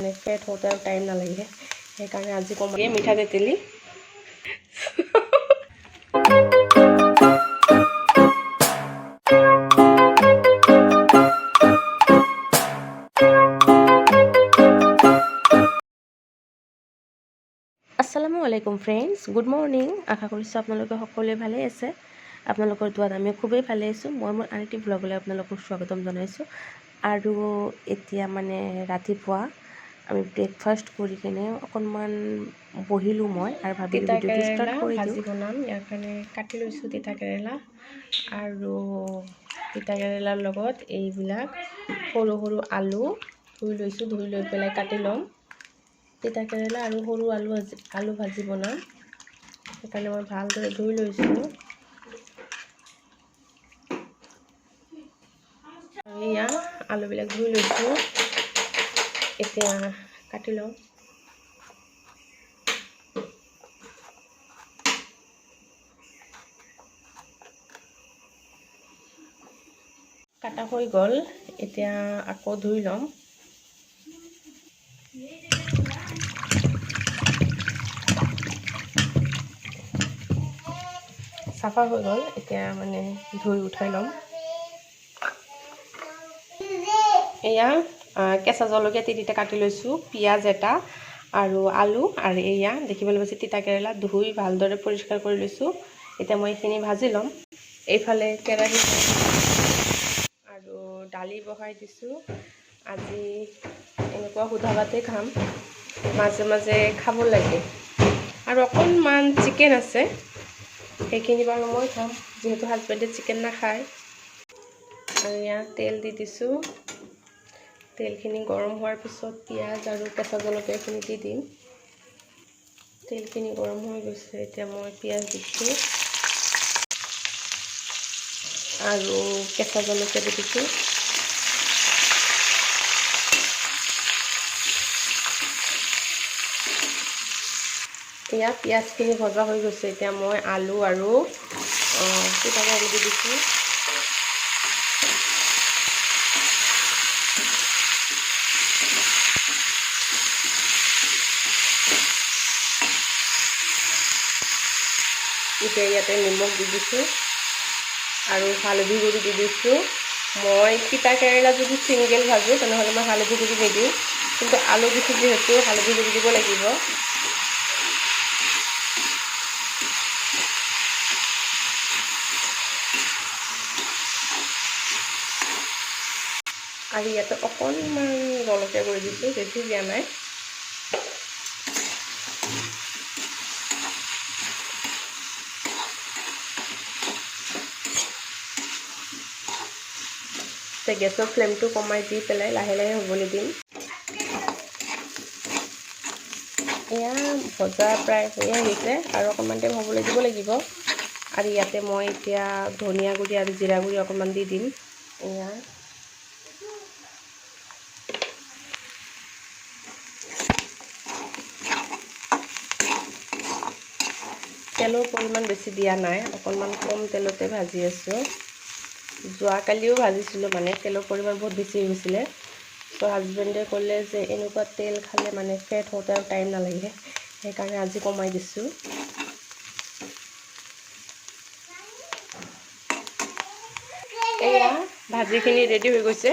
মানে ফেট হওঁতে আৰু টাইম নালাগে, সেইকাৰণে আজি কমাই মিঠা তেতেলী। আসসালামু আলাইকুম ফ্ৰেণ্ডছ, গুড মৰ্ণিং। আশা কৰিছোঁ আপোনালোকে সকলোৱে ভালেই আছে। আপোনালোকৰ দোৱাত আমি খুবেই ভালে আছোঁ। মই মোৰ আন এটি ভ্লগলৈ আপোনালোকক স্বাগতম জনাইছোঁ। আৰু এতিয়া মানে ৰাতিপুৱা আমি ব্ৰেকফাষ্ট কৰি কিনে অকণমান বহিলোঁ মই আৰু ভাবিলোঁ তিতা ভিডিঅ'টো ষ্টাৰ্ট কেৰেলা কৰি দিওঁ। ভাজি বনাম। ইয়াৰ কাৰণে কাটি লৈছোঁ তিতা কেৰেলা আৰু তিতা কেৰেলাৰ লগত এইবিলাক সৰু সৰু আলু ধুই লৈছোঁ, ধুই লৈ পেলাই কাটি ল'ম। তিতা কেৰেলা আৰু সৰু আলু ভাজি বনাম, সেইকাৰণে মই ভালদৰে ধুই লৈছোঁ। আৰু এয়া আলুবিলাক ধুই লৈছোঁ, এতিয়া কাটি লওঁ। কাটা হৈ গ'ল, এতিয়া আকৌ ধুই ল'ম। চাফা হৈ গ'ল, এতিয়া মানে ধুই উঠাই ল'ম। এয়া কেঁচা জলকীয়া তিনিটা কাটি লৈছোঁ, পিঁয়াজ এটা আৰু আলু। আৰু এয়া দেখিবলৈ পাইছে তিতা কেৰেলা ধুই ভালদৰে পৰিষ্কাৰ কৰি লৈছোঁ। এতিয়া মই এইখিনি ভাজি ল'ম। এইফালে কেৰাহী আৰু দালি বহাই দিছোঁ। আজি এনেকুৱা সুদা ভাতেই খাম, মাজে মাজে খাব লাগে। আৰু অকণমান চিকেন আছে, সেইখিনি বাৰু মই খাম, যিহেতু হাজবেণ্ডে চিকেন নাখায়। আৰু ইয়াত তেল দি দিছোঁ। তেলখিনি গৰম হোৱাৰ পিছত পিঁয়াজ আৰু কেঁচা জলকীয়াখিনি দি দিম। তেলখিনি গৰম হৈ গৈছে, এতিয়া মই পিঁয়াজ দিছোঁ আৰু কেঁচা জলকীয়া দি দিছোঁ। এয়া পিঁয়াজখিনি ভজা হৈ গৈছে, এতিয়া মই আলু আৰু তিতা কেৰেলা দি দিছোঁ। এতিয়া ইয়াতে নিমখ দি দিছোঁ আৰু হালধি গুড়ি দি দিছোঁ। মই তিতা কেৰেলা যদি ছিংগল ভাজোঁ, তেনেহ'লে মই হালধি গুড়ি নিদিওঁ, কিন্তু আলু দিছোঁ যিহেতু হালধি গুড়ি দিব লাগিব। আৰু ইয়াতে অকণমান জলকীয়া গুড়ি দিছোঁ, বেছি দিয়া নাই। এতিয়া গেছৰ ফ্লেমটো কমাই দি পেলাই লাহে লাহে হ'বলৈ দিম। এয়া ভজা প্ৰায় হৈয়ে আহিছে, আৰু অকণমান টাইম হ'বলৈ দিব লাগিব। আৰু ইয়াতে মই এতিয়া ধনিয়া গুড়ি আৰু জিৰা গুড়ি অকণমান দি দিম। এয়া তেলৰ পৰিমাণ বেছি দিয়া নাই, অকণমান কম তেলতে ভাজি আছোঁ। যোৱাকালিও ভাজিছিলোঁ, মানে তেলৰ পৰিমাণ বহুত বেছি হৈ গৈছিলে। চ' হাজবেণ্ডে ক'লে যে এনেকুৱা তেল খালে মানে ফেট হওঁতে আৰু টাইম নালাগে, সেইকাৰণে আজি কমাই দিছোঁ। এয়া ভাজিখিনি ৰেডি হৈ গৈছে,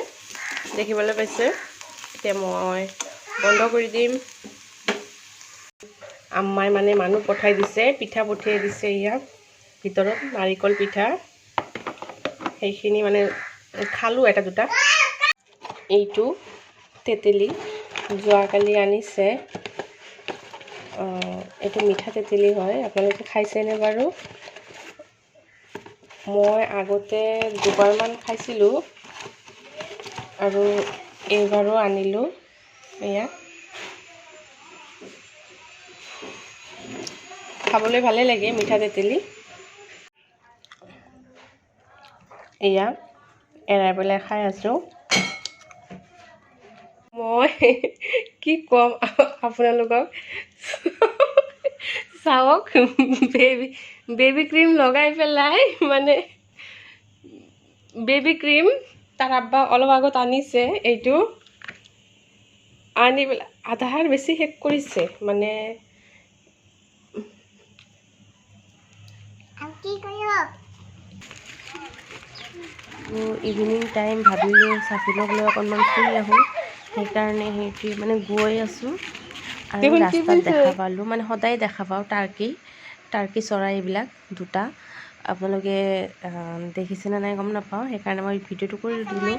দেখিবলৈ পাইছে। এতিয়া মই বন্ধ কৰি দিম। আম্মাই মানে মানুহ পঠাই দিছে, পিঠা পঠিয়াই দিছে। ইয়াত ভিতৰত নাৰিকল পিঠা, সেইখিনি মানে খালোঁ এটা দুটা। এইটো তেতেলী যোৱাকালি আনিছে, এইটো মিঠা তেতেলী হয়। আপোনালোকে খাইছেনে বাৰু? মই আগতে দুবাৰমান খাইছিলোঁ আৰু এইবাৰো আনিলোঁ। এয়া খাবলৈ ভালেই লাগে মিঠা তেতেলী। এয়া এৰাই পেলাই খাই আছোঁ। মই কি ক'ম আপোনালোকক, চাওক, বেবী ক্ৰীম লগাই পেলাই, মানে বেবী ক্ৰীম তাৰ আব্বা অলপ আগত আনিছে, এইটো আনি পেলাই আধাৰ বেছি শেষ কৰিছে মানে। আৰু কি কৰিব? ইভিনিং টাইম, ভাবিলোঁ চাফিনক লৈ অকণমান ফুৰি আহোঁ। সেইকাৰণে সেইটোৱে মানে গৈ আছোঁ আৰু দেখোন কি ৰাস্তাত পিন্ধছে? দেখা পালোঁ, মানে সদায় দেখা পাওঁ টাৰ্কি, টাৰ্কি চৰাই এইবিলাক দুটা। আপোনালোকে দেখিছেনে নাই গম নাপাওঁ, সেইকাৰণে মই ভিডিঅ'টো কৰি দিলোঁ,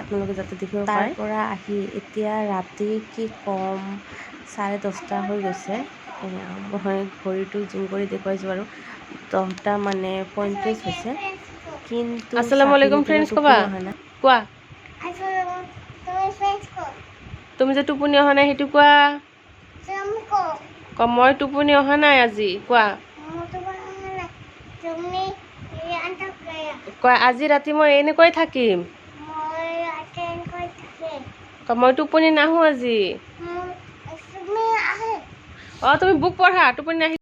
আপোনালোকে যাতে দেখিব পায়। তাৰ পৰা আহি এতিয়া ৰাতি কি ক'ম, 10:30 হৈ গৈছে। এয়া মই ঘড়ীটো জুম কৰি দেখুৱাইছোঁ আৰু 10টা মানে 35 হৈছে, কিন্তু আসসালামু আলাইকুম চাফিন friends এতিয়ালৈ ক'বা। টোপনি অহা নাই। কোৱা। তুমি ফ্ৰেণ্ডছ ক। তুমি যে টোপনি অহা নাই, সেইটো কোৱা। তুমি ক। ক, মই টোপনি অহা নাই আজি, কোৱা। মোৰ তোমাৰ নাই, তুমি আন্তক। কোৱা, আজি ৰাতি মই এনেকৈ থাকিম। মই এনেকৈ থাকিম। ক, মই টোপনি নাহোঁ আজি। মোৰ তুমি আহে। অঁ, তুমি বুক পঢ়া, টোপনি নাহি।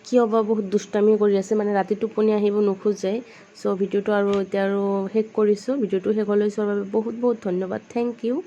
কিয় বা বহুত দুষ্টামি কৰি আছে, মানে ৰাতি টোপনি আহিব নোখোজে। চ' ভিডিঅ'টো আৰু এতিয়া আৰু শেষ কৰিছোঁ। ভিডিঅ'টো শেষলৈ চোৱাৰ বাবে বহুত বহুত ধন্যবাদ। Thank U.